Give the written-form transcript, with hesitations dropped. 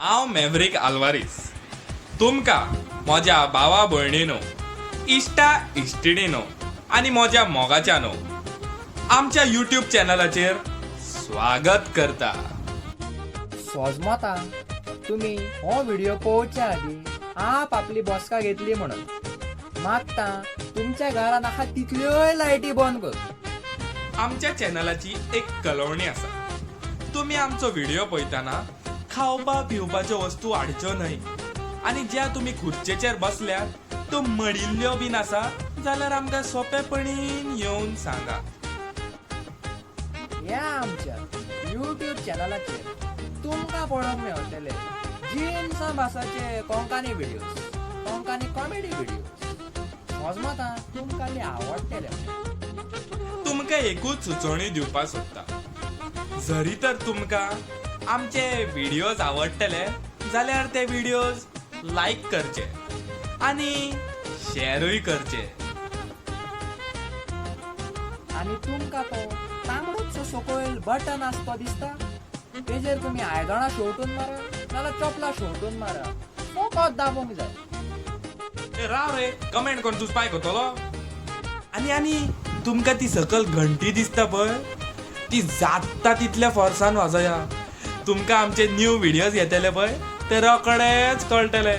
हांव मॅव्हरीक आल्वारीस तुमकां म्हज्या भावा भयणीनो, इश्टा इश्टिणीनो आनी म्हज्या मोगाच्यानो आमच्या यूट्यूब चॅनलाचेर स्वागत करता. सोजमता तुमी हो व्हिडिओ पळोवच्या आदी आप आपली बसका घेतली म्हणून मागता तुमच्या घरान आहा तितल्योय लायटी बंद कर. आमच्या चॅनलाची एक कळवणी आसा. तुमी आमचो व्हिडिओ पळयतना खावपा पिवपाच्यो वस्तू हाडच्यो न्हय आनी ज्या तुमी खुर्चेचेर बसल्यात त्यो मडिल्ल्यो बीन आसा जाल्यार आमकां सोंपेपणीन येवन सांगा. ह्या आमच्या यूट्यूब चॅनलाचेर तुमकां पळोवंक मेळटले जिन्सां भासाचे Konkani videos, Konkani comedy videos. सोजमता तुमकां ते आवडटले. तुमकां एकूच सुचोवणी दिवपाक सोदता, जरी तर तुमकां आमचे व्हिडियोज आवडटले जाल्यार ते व्हिडियोज लायक करचे आनी शेरूय करचे. आनी तुमकां तो तांबडोच सकयल बटन आसा तो दिसता, तेजेर तुमी आयदणां शेवटून मारा नाल्यार चपलां शेवटून मारा, फकत दाबूंक जाय. ए राव रे, कमेंट करून तूं स्पाय करतलो. आनी आनी तुमकां ती सकल घंटी दिसता पळय, ती जाता तितल्या फोर्सान वाजया. तुमकां आमचे न्यू व्हिडियोज येतले पळय ते रोखडेच कळटले.